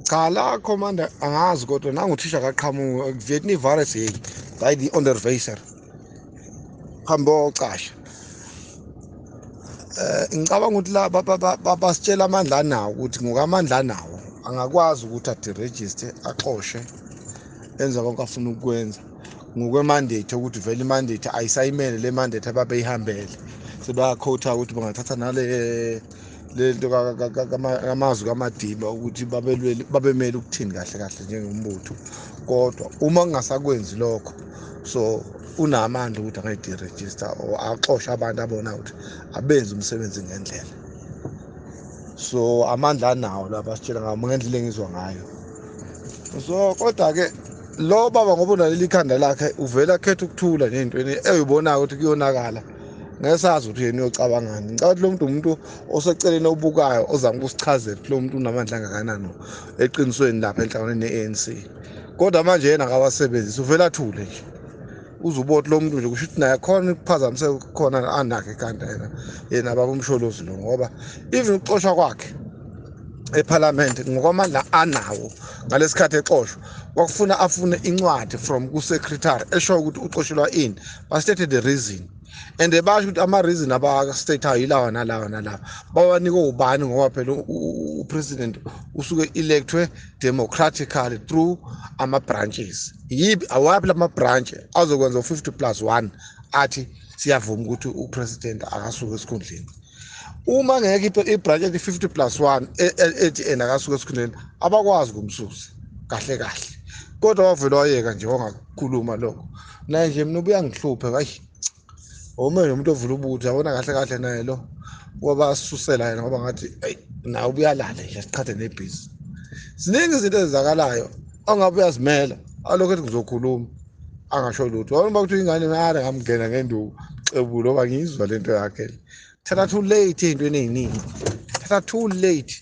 Cha la, commander, angazi, kodwa nanguthisha kaqhamuka. Ek weet nie waar is hy. Daai die onderwyser. Hambe ocasha. Ngicabanga ukuthi la basitshela amandla anawo, ukuthi ngokamandla anawo angakwazi ukuthi aderegister, axoshe, enza konke afuna ukukwenza ngokwemandate, ukuthi vele imandate ayisayimele le mandate ababeyihambele. Sebayakhotha ukuthi bangathatha nale lento kamazwi kaMadiba, ukuthi babelwele, babemele ukuthini kahle kahle njengombutho. Kodwa uma kungasakwenzi lokho, so unamandla ukuthi angayideregister or axoshe abantu abona ukuthi abenzi umsebenzi ngendlela. So amandla anawo lapha asitshela ngawo ngendlela engizwa ngayo. So kodwa-ke lo baba, ngoba unaleli ikhanda lakhe, uvele akhetha ukuthula ney'ntweni eyibonayo ukuthi kuyonakala. Ngeke sazi ukuthi yena uyocabangani. Ngicabanga ukuthi lo muntu umuntu oseceleni obukayo, ozama ukusichazela ukuthi lo muntu unamandla angakanani eqinisweni lapha enhlanganweni ne-ANC. Kodwa manje yena akawasebenzisi, uvele athule nje, uze ubothi lo muntu nje kusho ukuthi naye khona ukuphazamiseka khona anakho ekhanda yena baba uMsholozi lo, ngoba even ukuxoshwa kwakhe ephalamende, ngokwamandla anawo ngalesikhathi exoshwa, kwakufuna afune incwadi from ku-secretary eshoyo ukuthi uxoshelwa ini, ba-stated the reason and basho ukuthi ama-reason aba-state-ayo yilawa nalawa nalawa, bawanikwe ubani, ngoba phela upresident usuke electwe democratically through ama-branches. Yibi awaphi lama-branch azokwenza u-50 plus 1 athi siyavuma ukuthi upresident akasuke esikhundleni? Uma ngeke ibranch ethi 50 plus 1 ethi ena akasuke esikhundleni, abakwazi ukumsusa kahle kahle. Kodwa wavele wayeka nje, wangakukhuluma lokho. Naye nje mina ubuyangihluphe, hayi, uma nomuntu ovula ubuthi yabona kahle kahle naye lo wabasusela yena, ngoba ngathi eyi, nawe ubuyalala nje, siqhathe nebhizi. Ziningi izinto ezenzakalayo ongabe uyazimela, alokhu ethi ngizokhuluma, angasho lutho. Wabona uba kuthiwa ingane nare ngamngena ngenduku cebulo, ngoba ngiyizwa lento yakhe. Thatha too late ey'ntweni ey'ningi, thatha too late.